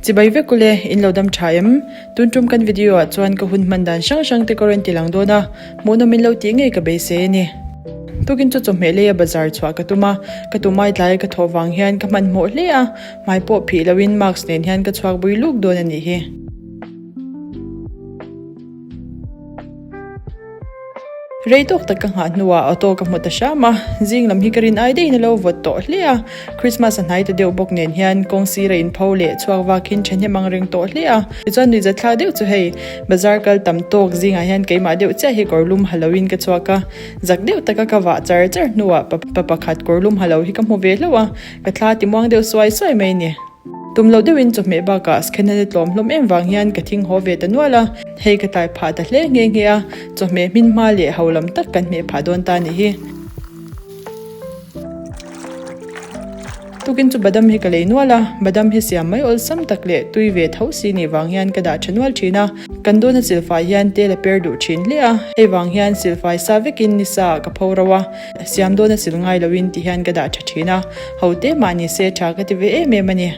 Chibai vek ule, in lo dam tha em? Tun tum kan video ah chuan ka hun hman dan hrang hrang te ka rawn ti lang dawn a, hmuhnawm in lo tih ngei ka beisei a ni. Tukin chu chawhmeh leia bazar chhuah ka tum a, ka tumai tlai ka thawh vang hian ka hmanhmawh hle a, hmai pawh phih loin mask nen hian ka chhuak bui luk dawn a nih hi. Rei tawk tak ka nghah hnuah auto ka hmu ta hram a, zing lam hi ka rin ai daihin a lo vawt tawh hle a, Christmas a hnai ta deuh bawk nen hian kawng sira inpho leh chhuak vak hin thahnem ang reng tawh hle a, tichuan nuihzatthlak deuh chu hei bazar kal tam tawk zingah hian keimah deuh chiah hi kawrlum ha loin ka chhuak a, zak deuh taka ka vah char char hnuah pa pakhat kawrlum ha lo hi ka hmu ve hlauh a, ka thla timuang deuh suai suai mai a ni. Tum loh deuhin chawhmeh bakah scanner a tlawm hlawm em vang hian ka thing haw ve ta nual a, hei ka tlai phah ta hle nghe nghe a, chawhmeh hmin hma leh ho lam tak kan hmeh phah dawn ta a nih hi. Tukin chu badam hi ka lei nual a, badam hi siam mai awlsam tak leh tui ve tho si nih vang hian ka dah tha nual thin a, kan dawna silfai hian tel a per duh thin hle a, hei vang hian silfai sa vekin ni sa ah ka pho ro a, Siam dawn a sil ngai loin ti hian ka dah tha thin a, ho te mah ni se tha ka ti ve em em a ni.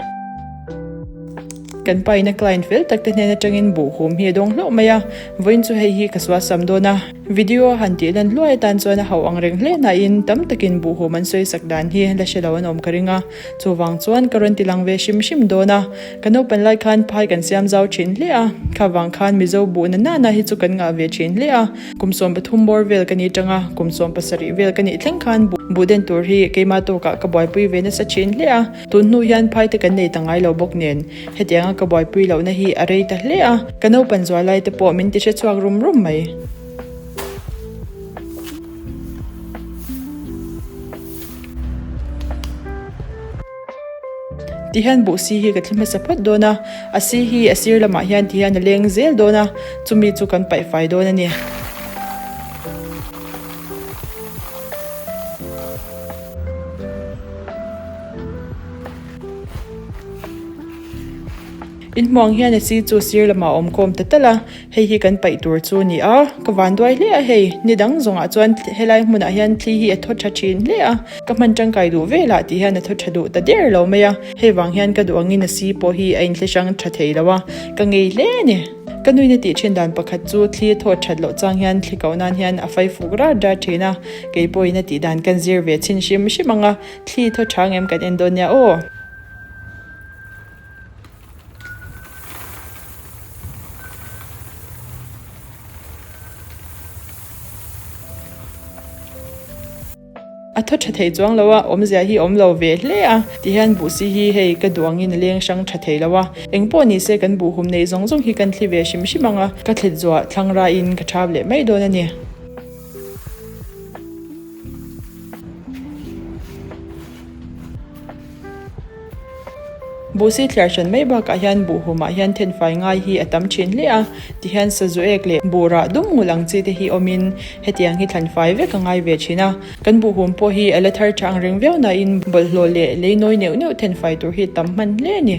Kan pa in a client fel tak te hnen atangin buh hum hi a dawng hlauh mai a, vawiin chu hei hi ka sual sam dawn a, video a han tih lan hluai atan chuan a hauh ang reng hle nain tam takin buh hum an sawi sak dan hi la hre lo an awm ka ring a, chuvang chuan ka rawn ti lang ve hrim hrim dawn a, ka naupan lai khan phai kan siam zau thin hle a, kha vang khan Mizo buh na nana hi chu kan ngah ve thin hle a. Kum 13 bawr vel ka ni tang a, kum 17 vel ka nih thleng khan buh den tur hi keima tawkah ka buaipui ve nasa thin hle a, tun hnu hian phai te kan nei ta ngai lo bawk nen hetianga ka buaipui lohna hi a rei ta hle a, ka naupan zual lai te pawh min ti hre chhuak rum rum mai. Ti hian buh si hi ka thli hmasa phawt dawn a, a si hi a sir lamah hian ti hian a leng zel dawn a, chumi chu kan paih fai dawn a ni. Inhmuang hian a si chu sir lamah a awm khawm ta tal a, hei hi kan paih tur chu a ni a, ka van duai hle a hei, ni dang zawngah chuan helai hmunah hian thli hi a thaw tha thin hle a, ka hman tangkai duh velah tih hian a thaw tha duh ta der lo mai a, hei vang hian ka duh angin a si pawh hi a inthli hrang tha thei lo a, ka ngei hle a ni. Ka nuin a tih thin dan pakhat chu thli a thaw that loh chang hian thli koh nan hian a fai fuk rat rat thin a, kei pawhin a tih dan kan zir ve chhin hrim hrim ang a, thli thaw tha ngem kan en dawn nia aw. A thaw tha thei chuang lo a, awmzia hi awm lo ve hle a, ti hian buhsi hi hei ka duh angin a leng hrang tha thei lo a, eng pawh ni se kan buh hum nei zawng zawng hi kan thli ve hrim hrim ang a, ka thlet zuah thlang raiin ka thap leh mai dawn a ni. Buhsi thliar hran mai bakah hian buh humah hian thenfai ngai hi a tam thin hle a, tihian sazu ek leh buh rah dum ngul ang chi te hi awmin hetiang hi thlanfai vek a ngai ve thin a. Kan buh hum pawh hi a la thar tha ang reng viau nain bawlhhlawh leh lei nawi neuh neuh thenfai tur hi a tam hman hle a ni.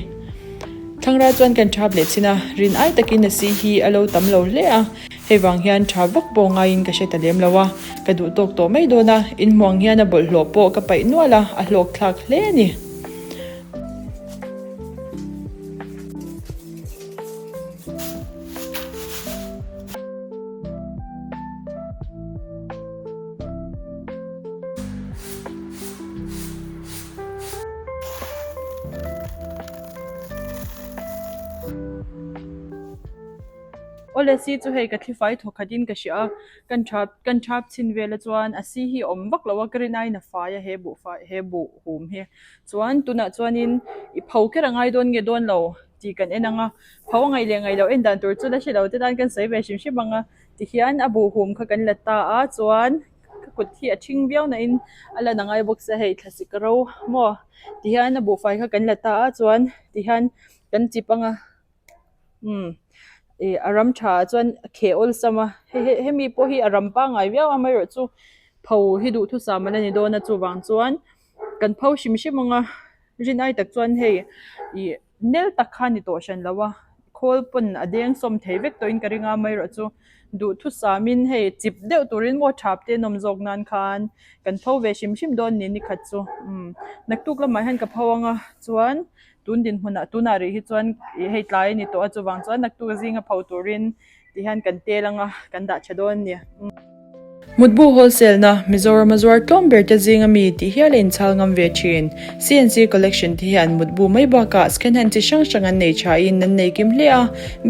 Thlangra chuan kan thap leh chin a, rin ai takin a si hi a lo tam lo hle a, hei vang hian tha vak pawh ngaiin ka hre ta lem lo a, ka duh tawk tawh mai dawn a, inhmuang hian a bawlhhlawh pawh ka paih nual a, a hlawk thlak hle a ni. Awle si chu hei ka thli fai thawk khat in ka hria a kan thap kan thap chhin vel a chuan a si hi a awm vak lo a ka rin aiin a fai a he buh fai he buh hum hi chuan tunah chuanin i pho kher a ngai dawn nge dawn lo tih kan en ang a pho a ngaih leh ngaih loh en dan tur chu la hre lo te tan kan sawi ve hrim hrim ang a tihian a buh hum kha kan la ta a chuan ka kut hi a thing viau na in a lan a ngai bawk sia hei thlasik ro maw tihian a buhfai kha kan la ta a chuan tihian kan chip ang a umm ih a ram tha ah chuan a kheh awlsam a he he hemi pawh hi a ram pangngai viau a amaherawhchu pho hi duhthusam a la ni dawn a chuvang chuan kan pho hrim hrim ang a rin ai tak chuan hei ih nel tak kha a ni tawh hran lo a khawl pawn a deng sawm thei vek tawhin ka ring a amaherawhchu duhthusamin hei chip deuh turin maw thap te an awm zawk nan khan kan pho ve hrim hrim dawn ni nikhat chu umm naktuk lamah hian ka pho ang a chuan. Tun dinhmunah tunah rih hi chuan ih hei tlai a ni tawh a chuvang chuan naktuk zinga pho turin ti hian kan tel anga kan dah tha dawn a ni. Mutbu wholesale na Mizoram a zuar tlawm ber te zinga mi tih hial a inchhal ngam ve thin. CNC collection te hian mutbu mai bakah second hand chi hrang hrang an nei tha in an nei kim hle a,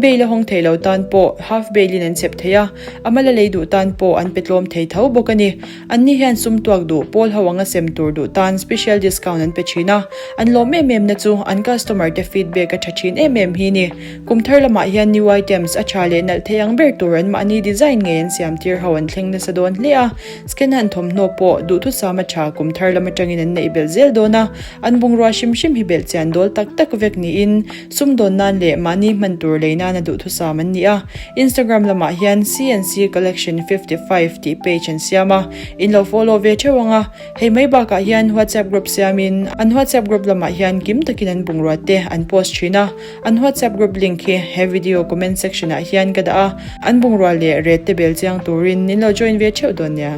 bail a hawng thei lo tan pawh half bail in an chep thei a, a mala lei duh tan pawh an pe tlawm thei tho bawk a ni. Anni hian sum tuak duh pawl ho anga sem tur duh tan special discount an pe thin a, an lawm em em na chu an customer te feedback a tha thin em em hi ni. Kum thar lamah hian new items a tha leh nalh thei ang ber tur an mahni design ngei an siam tir ho an thleng nasa dawn hle a, scan han thawmhnaw pawh duhthusam a tha kum thar lam atangin an neih belh zel dawn a, an bungrua hrim hrim hi belh chian dawl tak tak vek niin sumdawn nan leh mahni hman tur lei nana duhthusam an ni a. Instagram lamah hian CNC Collection 55 tih page an siam a, in lo follow ve theuh ang a. Hei mai bakah hian WhatsApp group siamin an WhatsApp group lamah hian kim takin an bungrua te an post thin a. An WhatsApp group link hi he video comment section ah hian ka dah a, an bungrua leh rate te bel chiang turin in lo join ve theuh dawn nia.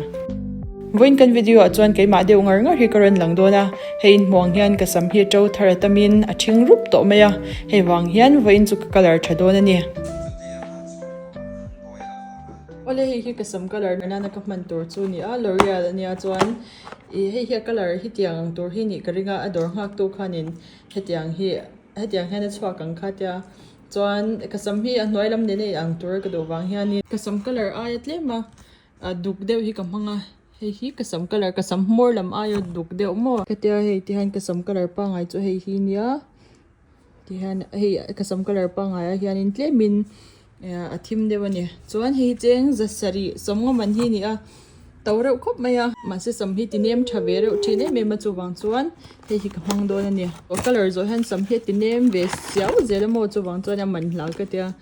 Vawiin kan video ah chuan keimah deuh ngar ngar hi ka rawn lang dawn a, hei inhmuh ang hian ka sam hi to thar a tamin a thing rup tawh mai a, hei vang hian vawiin chu ka colour tha dawn a ni. Awle hei hi ka sam colour nana ka hman tur chu a ni a, L'Oreal a nia chuan ih hei hi a colour hetiang ang tur hi nih ka ring a, a dawr nghak tu khanin hetiang hi hetiang hian a chhuak ang kha tia chuan ka sam hi a hnuai lam nena inang tur a ka duh vang hianin ka sam colour aia tlem a. A duk deuh hi ka hmang a hei hi ka sam colour ka sam hmawr lam aia duk deuh maw hetia hei ti hian ka sam colour pangngai chu hei hi nia ti hian hei ka sam colour pangngai ah hianin tlemin a thim deuh a ni chuan hei hi cheng za sarih sawmnga man hi a ni a to reuh khawp mai a mahse sam hi ti nem tha ve reuh thin em em a chuvang chuan hei hi ka hmang dawn a ni colour zawh hian sam hi a ti nem ve siau zel a maw chuvang chuan a man hla ka tia.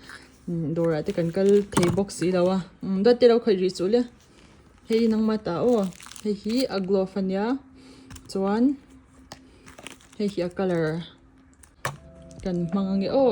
Dawrah te kan kal thei bawk si lo a dawt te lo khawih rih suh le hei nangmah ta aw hei hi a glove a nia chuan hei hi a colour kan hmang ange aw.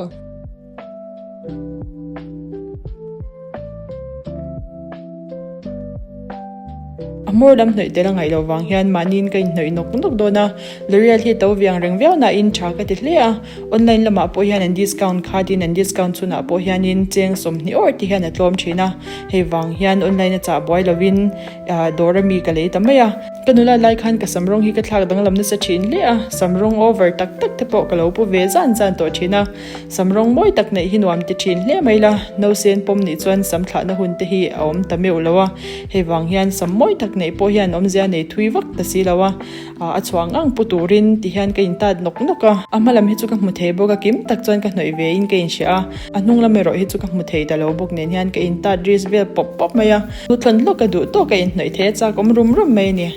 A hmawr lam hnawih tel a ngaih loh vang hian mahniin ka inhnawih nawk nawk dawn a, L'Oreal hi to viang reng viau nain tha ka ti hle a, online lamah pawh hian an discount khatin an discount chhunah pawh hianin cheng 20 awr ti hian a tlawm thin a, hei vang hian online a chah buai lovin dawr ami ka lei ta mai a. Ka nula lai khan ka sam rawng hi ka thlak danglam nasa thin hle a, sam rawng over tak tak te pawh ka lo pu ve zan zan tawh thin a. Sam rawng mawi tak neih hi nuam ti thin hle mai la, nausen pawm nih chuan sam thlahna hun te hi a awm ta meuh lo a, hei vang hian sam mawi tak neih pawh hian awmzia nei thui vak ta si lo a, a chhuang ang pu turin ti hian ka intat nawk nawk a, a hma lam hi chu ka hmu thei bawk a, kim tak chuan ka hnawih ve in ka inhria a, a hnung lam erawh hi chu ka hmu thei ta lo bawk nen hian ka intat risk vel pawp pawp mai a, thuthlawn hlawk ka duh tawk a inhnawih thei a chak awm rum rum mai a ni.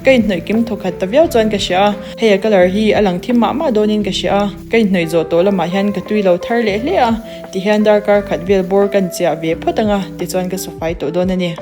Ka inhnawih kim thawk khat ta viau chuan ka hria a, hei a colour hi a lang thim mah mah dawnin ka hria a, ka inhnawih zawh tawh lamah hian ka tui lo thar leh hle a, tihian darkar khat vel bawr kan chiah ve phawt ang a, tichuan ka sawfai tawh dawn a ni.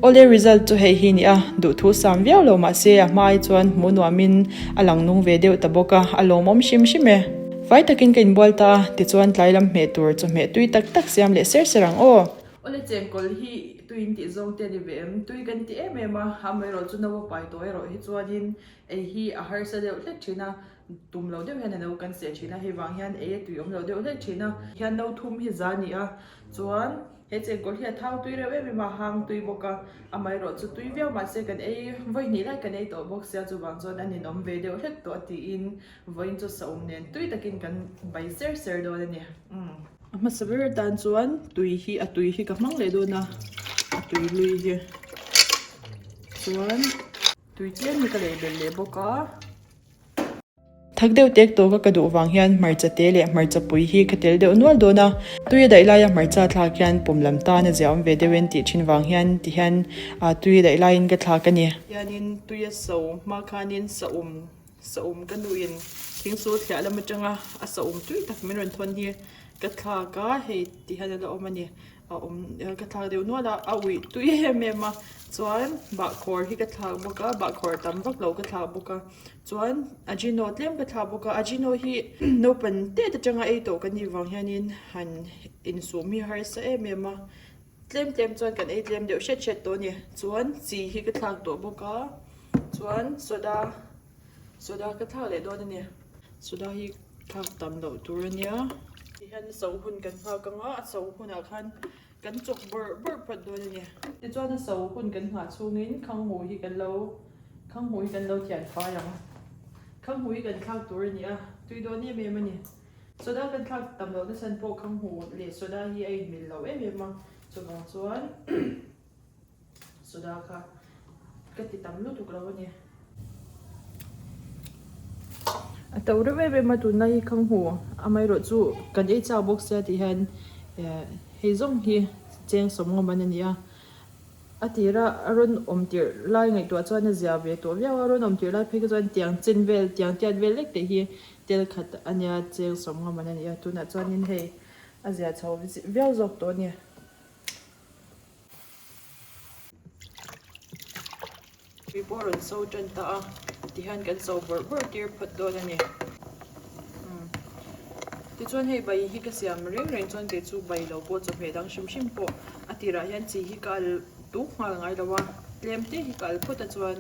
Awle result chu hei hi ni a, duhthu sam viau lo mahse a hmai chuan hmuh nuamin a lang nung ve deuh ta bawk a, a lawmawm hrim hrim e. Fai takin ka inbual ta a, tichuan tlai lam hmeh tur chu hmeh tui tak tak siam leh ser ser ang aw. Awle chengkawl hi tui in tih zawng te a ni ve em? Tui kan ti em em a, amaherawh chu no a pai tawh erawh hi chuanin ei hi a harsa deuh hlek thin a, tum lo deuh hian a no kan seh thin a, hei vang hian ei a tui awm lo deuh hlek thin a. Hian no thum hi za a ni a, chuan. He chengkawl hi a thau tui reuh em em a, hang tui bawk a, amaherawh chu tui viau mahse kan ei vawi hnih lai kan ei tawh bawk sia chuvang chuan a ninawm ve deuh hlek tawh a tiin vawiin chu saum nen tui takin kan bai ser ser dawn a ni. Umm. A hmasa ber atan chuan tui hi a tui hi ka hmang leh dawn a, a tui lui hi chuan tui tlem hi ka leh belh leh bawk a. Thak deuh tek tawka ka duh vang hian hmarcha te leh hmarcha pui hi ka tel deuh nual dawn a, tui a daih laia hmarcha thlak hian pawm lam tan a ziaawm ve deuh en tih thin vang hian ti hian tui a daih laiin ka thlak a ni. Hianin tui a so hma khanin saum saum ka nuin thingsul thliah lam atanga a saum tui tak min rawn thawn hi. ka thlak a hei ti hian a la awm a ni a awm ka thlak deuh nual a a uih tui em em a chuan bahkhawr hi ka thlak bawk a bahkhawr tam vak lo ka thlak bawk a chuan ajino tlem ka thlak bawk a ajino hi naupang tet atanga ei tawh kan nih vang hianin han insum hi harsa em em a tlem tlem chuan kan ei tlem deuh hret hret tawh a ni chuan chi hi ka thlak tawh bawk a chuan soda soda ka thlak leh dawn a ni soda hi thlak tam loh tur a nia tihian a so hun kan nghak ang a a so hunah khan kan chawk bawrh bawrh phawt dawn a ni tichuan a so hun kan nghah chhungin khanghu hi kan lo khanghu hi kan lo thian fai ang khanghu hi kan thlak tur a ni a tui dawn em em a ni. Soda kan thlak tam loh nasa pawh kha hmu leh soda hi a inmil lo em em a, chuvang chuan soda kha ka ti tam lutuk lo a ni. A to reuh em em a tunlai hi kha hmu amaherawh chu kan ei chak bawk sia tih hian hei zawng hi cheng sawm ngawm an a ni a. A tira a rawn awm tirh lai ngaihtuah chuan a zia ve tawh viau a, rawn awm tirh lai phei kha chuan tiang chin vel, tiang tiat vel lek te hi tel khat a nia, cheng sawm ngam an a ni a, tunah chuanin hei a zia chho viau zawk tawh a ni. Tui pawh a rawn so tan ta a, tihian kan so bawrh bawrh tir phawt dawn a ni. Tichuan hei bai hi ka siam reng reng chuan kei chu bai lo pawh chawhmeh dang hrim hrim pawh a tirah hian chi hi ka al tuk nghal ngai lo a, tlem te hi ka al phawt a chuan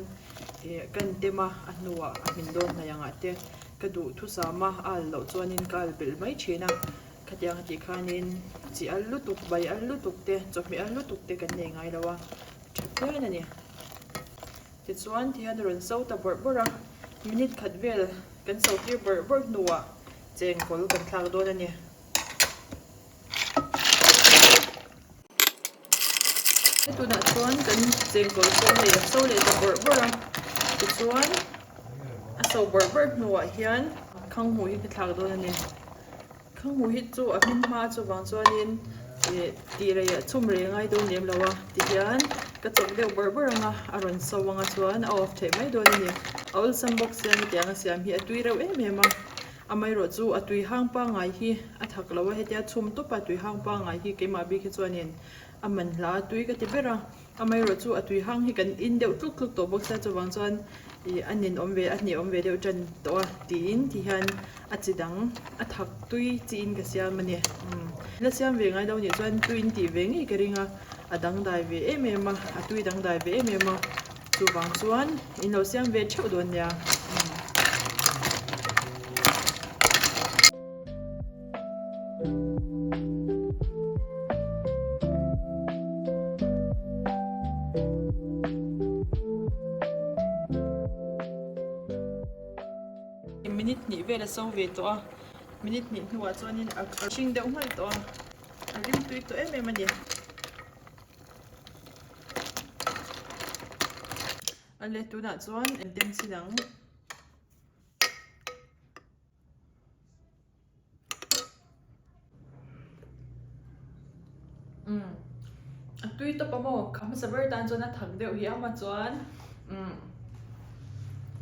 ih ka intem a, a hnuah a hmin dawn hnaih angah te ka duh thusam a, a al loh chuanin ka al belh mai thin a, khatiang a tih khanin chi al lutuk bai al lutuk te chawhmeh al lutuk te kan nei ngai lo a. Tha phian a ni. Tichuan ti hian a rawn so ta bawrh bawrh a, minute khat vel kan so tir bawrh bawrh hnuah chengkawl kan thlak dawn a ni. Tunah chuan kan chengkawl pawh hei a so leh ta bawrh bawrh a, tichuan a so bawrh bawrh hnuah hian khanghu hi ka thlak dawn a ni. Khanghu hi chu a hmin hma chuvang chuanin ih tih rei ah chhum rei a ngai dawn lem lo a tihian ka chawk deuh bawrh bawrh ang a a rawn so ang a chuan a off theih mai dawn a ni a awlsam bawk sia hetiang a siam hi a tui reuh em em a amaherawh chu a tui hang pangngai hi a thak lo a hetia chhum tawp a tui hang pangngai hi keimah bik hi chuanin a man hla a tui ka ti ber a. Amaherawh chu a tui hang hi kan in deuh tluk tluk tawh bawk sia chuvang chuan ih a nin awm ve a hnih awm ve deuh tan tawh a tiin ti hian a chi dang a thak tui chiin ka siam a ni umm la siam ve ngai lo nih chuan tui in tih ve ngei ka ring a a dangdai ve em em a a tui dangdai ve em em a chuvang chuan in lo siam ve theuh dawn nia umm. Minute hnih vel a so ve tawh a, minute hnih hnuah chuanin a hring deuh nghalh tawh a, a rim tui tawh em em a ni. A let tunah chuan engtem chin ang. Umm a tui tawp a maw ka hmasa ber tan chuan a thak deuh hi ama chuan umm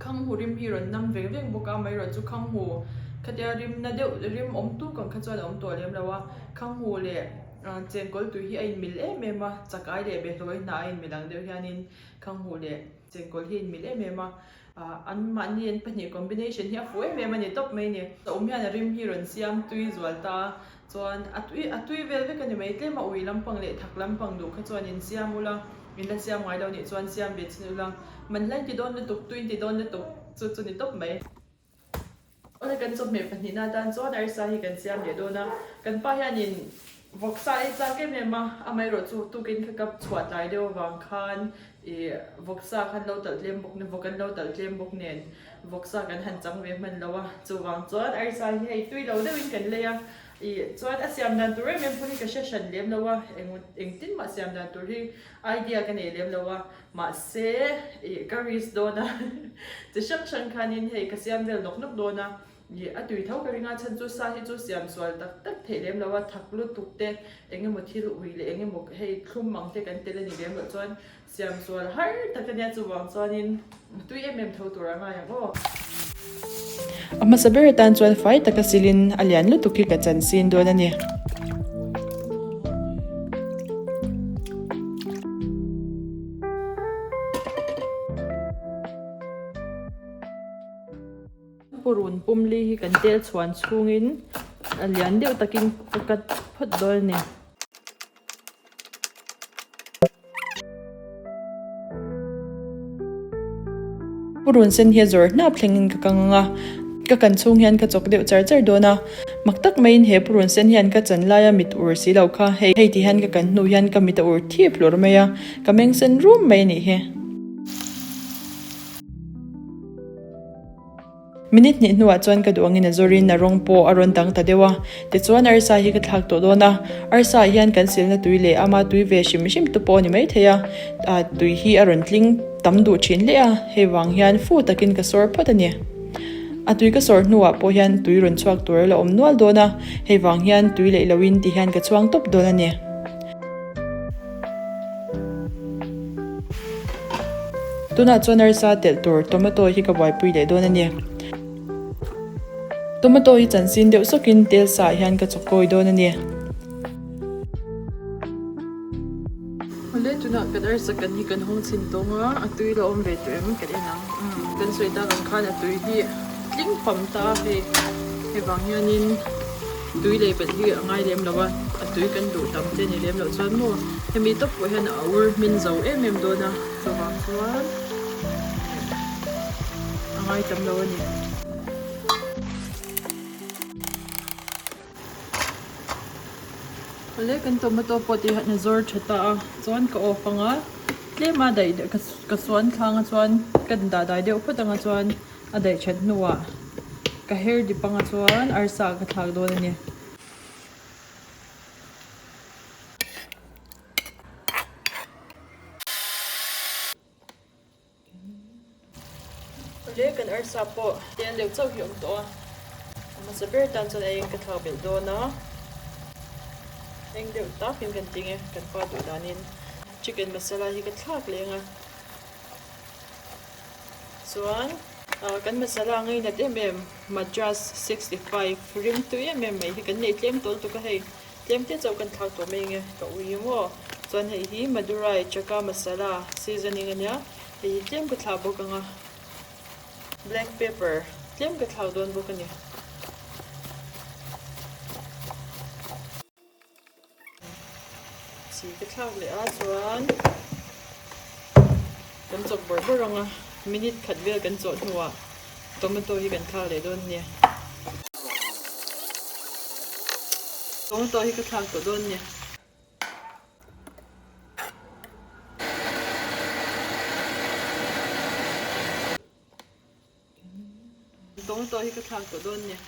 khanghu rim hi rawn nam veng veng bawk a amaherawh chu khanghu khatia rim na deuh rim awm tuk ang kha chuan a awm tawh lem lo a khanghu leh chengkawl tui hi a inmil em em a chakai leh behlawi hnah a inmil ang deuh hianin khanghu leh chengkawl hi a inmil em em a. An mahni an pahnih combination hi a fuh em em a ni tawp mai a ni. A awm hian a rim hi rawn siam tui zual ta a, chuan a tui a tui vel vek a ni mai. Tlem a ui lampang leh thak lampang duh kha chuan in siam ula, in la siam ngai lo nih chuan siam ve chin ula. Man hlain ti dawn lutuk, tuin ti dawn lutuk chu chu ni tawp mai. Awle kan chawhmeh pahnihna atan chuan arsa hi kan siam leh dawn a, kan pa hianin vawksa ei chak em em a, amaherawh chu tukin kha ka chhuah tlai deuh avang khan ih vawksa khan lo talh tlem bawk vawk an lo talh tlem bawk nen vawksa kan han chang ve hman lo a, chuvang chuan arsa hi hei tui lo deuhin kan lei a, ih chuan a siam dan tur em em pawh hi ka hre hran lem lo a, eng engtin mah siam dan tur hi idea ka nei lem lo a. Mahse ih ka risk dawn a, chi hrang hrang khanin hei ka siam vel nawk nawk dawn a, ih a tui tho ka ring a, chhan chu sa hi chu siam sual tak tak theih lem lo a, thak lutuk te eng emaw thil ui leh eng emaw hei thlum ang te kan tel a ni lem loh chuan siam sual har tak a nia, chuvang chuanin tui em em tho tur a ngai ang aw. A hmasa ber atan chuan fai taka silin a lian lutuk hi ka chan sin dawn a ni. Purun pumli hi kan tel chhuan chhungin a lian deuh takin ka cut phawt dawn a ni. Purun sen hi a zawr hnap thlengin ka kang ang a, ka kan chhung hian ka chawk deuh char char dawn a. Mak tak maiin he purun sen hian ka chan laia mit ur si lo kha, hei hei ti hian ka kan hnu hian ka mit a ur thip hlur mai a, ka meng sen rum mai a nih hi. Minute hnih hnuah chuan ka duh angin a zawrin a rawng pawh a rawn dang ta deuh a, tichuan arsa hi ka thlak tawh dawn a, arsa ah hian kan silna tui leh ama tui ve hrim hrim te pawh a ni maithei a, ah tui hi a rawn tling tam duh thin hle a, hei vang hian fu takin ka sawr phawt a ni. A tui ka sawr hnuah pawh hian tui rawn chhuak tur a la awm nual dawn a, hei vang hian tui leih loin ti hian ka chhuang tawp dawn a ni. Tunah chuan arsa telh tur tomato hi ka buaipui leh dawn a ni. Tomato hi chansin deuh sawkin tel sa ah hian ka chawkawi dawn a ni. Awle tunah kan arsa kan hi kan hawng chhin tawng a, a tui la awm ve tawh em kan en ang. Umm kan sawi tak ang khan a tui hi tling fam ta a hei hei vang hianin tui lei belh hi a ngai lem lo a, a tui kan duh tam te ni lem loh chuan maw hemi tawp pawh hian a ur hmin zo em em dawn a chuvang chuan a ngai tam lo a ni. Awle kan tomato pawh tih hian a zawr tha ta a chuan ka off anga tlem a daih ka suan thlang a chuan ka dah dai deuh phawt anga chuan a daih that hnuah ka her dip anga chuan arsa ka thlak dawn a ni. Awle kan arsa pawh tel deuh chauh hi a awm tawh a, a hmasa ber tan chuan a eng ka thlak belh dawn a, eng deuh takin kan ti nge kan pa duh danin chicken masala hi ka thlak leh ang a, chuan kan masala a ngainat em em madras 65 rim tui em em mai hi kan nei tlem tawl tuk a hei. Tlem te chauh kan thlak tawh mai nge ka ui maw? Chuan hei hi Madurai Chaka Masala seasoning a nia, hei hi tlem ka thlah bawk ang a, black pepper tlem ka thlak dawn bawk a ni. Chi ka thlak leh a chuan kan chawp bawrh bawrh ang a, minute khat vel kan chawh hnuah Tomato hi kan thlak leh dawn nia. Tomato hi ka thlak tawh dawn nia. Tomato hi ka thlak tawh dawn nia.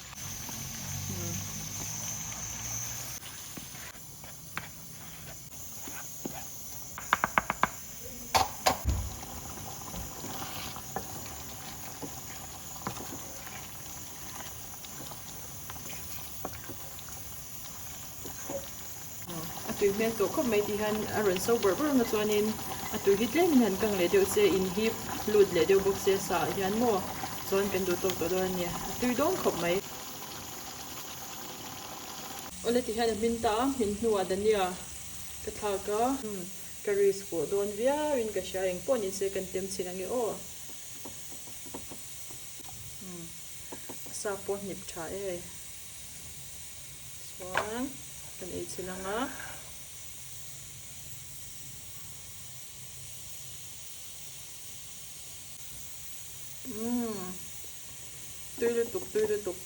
A tui hmel tawh khawp mai tih hian a rawn so bawrh bawrh ang a chuanin a tui hi tlemin han kang leh deuh se inhip lut leh deuh bawk se sa ah hian maw chuan kan duh tawk tawh dawn a nia a tui dawn khawp mai. Awle ti hian a hmin ta a hmin hnuah Dania ka thlak a ka risk pawh dawn viau in ka hria engpawh ni se kan tem chhin ange aw. Umm a sa pawh hnip tha e hei chuan kan ei chhin ang a. Umm tui lutuk tui lutuk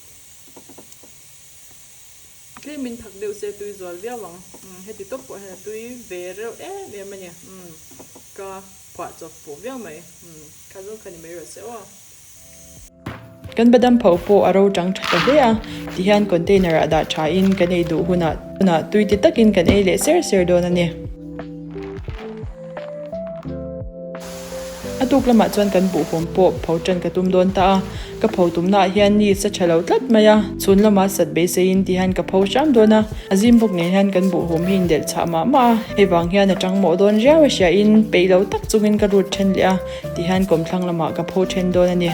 tlemin thak deuh se tui zual viau ang umm heti tawp pawh hian a tui ve reuh em em a ni umm ka phuah chawp fuh viau mai umm kha zawng kha ni mai rawh se aw. Kan badam pho pawh a ro tang tha ta hle a, tihian container ah dah tha in kan ei duh hunah hunah tui ti takin kan ei leh ser ser dawn a ni. A tuk lamah chuan kan buhhawm pawh pho tan ka tum dawn ta a, ka pho tumnaah hian ni sa tha lo tlat mai a, chhun lama sat beiseiin ti hian ka pho hram dawn a, a zim bawk nen hian kan buhhawm hi indelh chhah mah mah a, hei vang hian a tang mawh dawn riau a hriain peih lo tak chungin ka rut then leh a, ti hian kawmthlang lamah ka pho then dawn a ni.